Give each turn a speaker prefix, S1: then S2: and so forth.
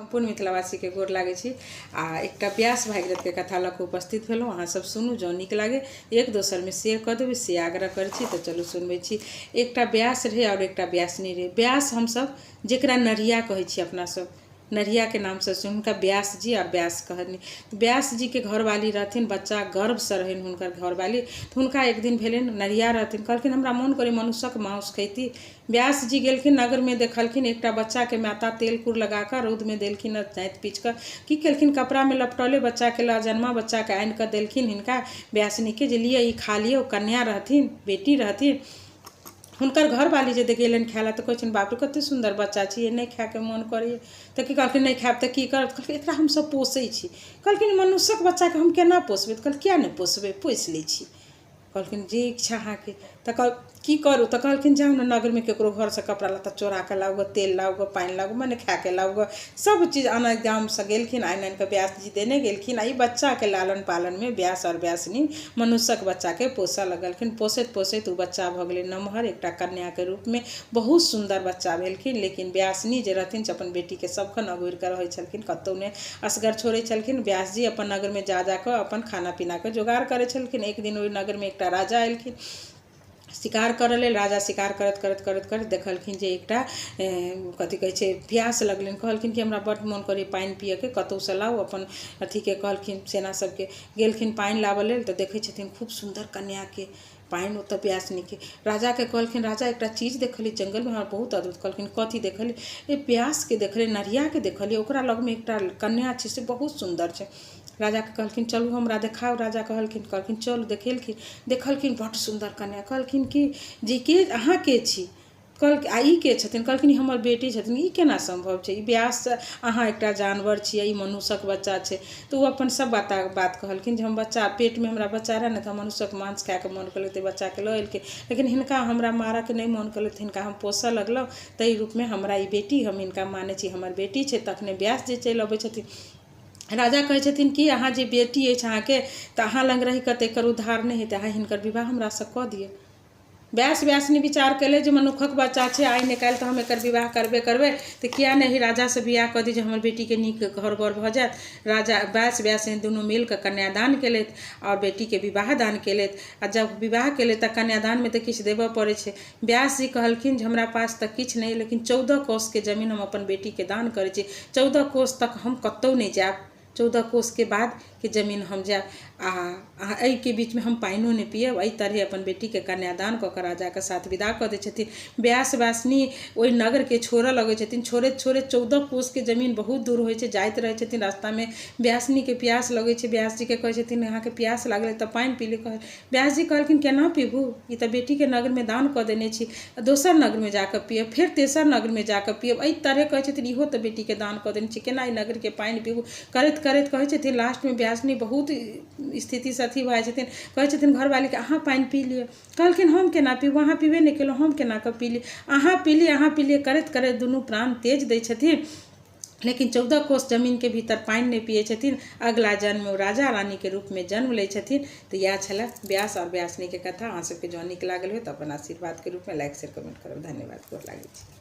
S1: सम्पूर्ण मिथिलावासीके गोर लागै छी आ एकटा व्यास भागीरथके कथा लऽ कऽ उपस्थित भेलहुँ। अहाँ सब सुनू, जँ नीक लागे एक दोसरमे शेयर कऽ देबै, से आग्रह करै छी। तऽ चलू सुनबै छी। एकटा व्यास रहै आओर एकटा व्यासनी रहै। व्यास हमसब जकरा नढ़िया कहै छी, अपना सब नढ़ियाके नामसँ सुन हुनका व्यास जी आओर व्यास कहनी। व्यास जीके घरवाली रहथिन, बच्चा गर्भसँ रहनि हुनकर घरवाली। तऽ हुनका एक दिन भेलनि, नढ़िया रहथिन, कहलखिन हमरा मोन करै मनुष्यक माउस खैती। व्यास जी गेलखिन नगरमे, देखलखिन एकटा बच्चाके माता तेल कुर लगा कऽ रौदमे देलखिन, जाँति पीच कऽ की केलखिन, कपड़ामे लपटले बच्चाके लऽ जन्मा बच्चाके आनि कऽ देलखिन हिनका व्यासनीके, जे लिअ ई खा लिअ। ओ कन्या रहथिन, बेटी रहथिन। हुनकर घरवाली जे गेलनि खाय लए तऽ कहै छनि, बाप रे, कतेक सुन्दर बच्चा छै, नहि खायके मोन करैए। तऽ की कहलखिन, नहि खायब तऽ की करब? कहलखिन, एकरा हमसभ पोसै छी। कहलखिन, मनुष्यक बच्चाके हम केना पोसबै? तऽ कहलखिन, किया नहि पोसबै, पोसि लै छी। कहलखिन, जे इच्छा अहाँके। तऽ कह की करू? तऽ कहलखिन, जाउ ने नगरमे ककरो घरसँ कपड़ा लत्ता चोरा कऽ लाउ गऽ, तेल लाउ गऽ, पानि लाउ गऽ, मने खायके लाउ गऽ, सभ चीज आनै। गामसँ गेलखिन, आनि आनि कऽ व्यास जी देने गेलखिन। आ ई बच्चाके लालन पालनमे व्यास आओर व्यासनी मनुष्यक बच्चाके पोसऽ लगलखिन। पोसैत पोसैत ओ बच्चा भऽ गेलै नमहर, एकटा कन्याके रूपमे बहुत सुन्दर बच्चा भेलखिन। लेकिन व्यासनी जे रहथिन से अपन बेटीके सभखन अगोरि कऽ रहै छलखिन, कतहु नहि असगर छोड़ै छलखिन। व्यास जी अपन नगरमे जा जा कऽ अपन खाना पीनाके जोगाड़ करै छलखिन। एक दिन ओहि नगरमे एकटा राजा एलखिन शिकार करऽ लेल। राजा शिकार करैत करैत करैत करैत देखलखिन जे एकटा कथी कहै छै, प्यास लगलनि। कहलखिन कि हमरा बड्ड मोन करैए पानि पियऽके, कतहुसँ लाउ। अपन अथीके कहलखिन, सेना सबके। गेलखिन पानि लाबऽ लेल तऽ देखै छथिन खूब सुन्दर कन्याके पानि ओतऽ व्यासनीके। राजाके कहलखिन, राजा, एकटा चीज देखलियै जङ्गलमे, हमरा बहुत अद्भुत। कहलखिन, कथी देखलियै? ए व्यासके देखलियै, नढ़ियाके देखलियै, ओकरा लगमे एकटा कन्या छै से बहुत सुन्दर छै। राजाके कहलखिन, चलू हमरा देखाउ। राजा कहलखिन, कहलखिन चलू। देखेलखिन, देखलखिन बड्ड सुन्दर कन्या। कहलखिन कि जे के अहाँ के छी? कहलखिन, आ ई के छथिन? कहलखिन, ई हमर बेटी छथिन। ई केना सम्भव छै? ई व्यास, अहाँ एकटा जानवर छियै, ई मनुष्यक बच्चा छै। तऽ ओ अपन सब बात बात कहलखिन जे हम बच्चा पेटमे हमरा बच्चा रहए ने, तऽ हम मनुष्यक मांस खायके मोन केलक तऽ बच्चाके लऽ एलकै, लेकिन हिनका हमरा मारऽके नहि मोन केलक तऽ हिनका हम पोसऽ लगलहुँ, ताहि रूपमे हमरा ई बेटी, हम हिनका मानै छी, हमर बेटी छै। तखने व्यास जी चलि अबै छथिन। राजा कहै छथिन कि अहाँ जे बेटी अछि अहाँके, तऽ अहाँ लग रहि कऽ तऽ एकर उद्धार नहि हेतै, अहाँ हिनकर विवाह हमरासँ कऽ दिअ। व्यास व्यासनी विचार केलै जे मनुक्खक बच्चा छै, आइ ने काल्हि तऽ हम एकर विवाह करबे करबै, तऽ किया नहि राजासँ बियाह कऽ दी जे हमर बेटीके नीक घर बर भऽ जायत। राजा व्यास व्यासनी दुनू मिल कऽ कन्यादान केलथि आओर बेटीके विवाह दान केलथि। आ जब विवाह केलथि तऽ कन्यादानमे तऽ किछु देबऽ पड़ै छै। व्यास जी कहलखिन जे हमरा पास तऽ किछु नहि, लेकिन 14 कोसके जमीन हम अपन बेटीके दान करै छी। 14 कोस तक हम कतहु नहि जायब, 14 कोसके बादके जमीन हम जायब आ एहिके बीचमे हम पानिओ नहि पियब। एहि तरहे अपन बेटीके कन्यादान कऽ कऽ राजाके साथ विदा कऽ दै छथिन। व्यास व्यासनी ओहि नगरके छोड़ऽ लगै छथिन। छोड़ैत छोड़ैत 14 कोसके जमीन बहुत दूर होइ छै, जाइत रहै छथिन। रास्तामे व्यासनीके प्यास लगै छै। व्यास जीके कहै छथिन, अहाँके प्यास लागलै तऽ पानि पी ली। व्यास जी कहलखिन, केना पीबू? ई तऽ बेटीके नगरमे दान कऽ देने छी, दोसर नगरमे जाकऽ पियब, फेर तेसर नगरमे जाकऽ पियब। एहि तरहे कहै छथिन, इहो तऽ बेटीके दान कऽ देने छी, केना एहि नगरके पानि पीबू? करैत करैत कहै छथिन, लास्टमे व्यासनी बहुत स्थितिसँ अथी भऽ जाइ छथिन। कहै छथिन घरवालीके, अहाँ पानि पी लिअ। कहलखिन, हम केना पीबू? अहाँ पीबे नहि केलहुँ, हम केना कऽ पी ली? अहाँ पी ली, अहाँ पी लिअ। करैत करैत दुनू प्राण तेज दै छथिन, लेकिन 14 कोस जमीनके भीतर पानि नहि पियै छथिन। अगिला जन्ममे ओ राजा रानीके रूपमे जन्म लै छथिन। तऽ इएह छलए व्यास आओर व्यासनीके कथा। अहाँ सबके जँ नीक लागल होय तऽ अपन आशीर्वादके रूपमे लाइक, शेयर, कमेंट करब। धन्यवाद, गोर लागै छी।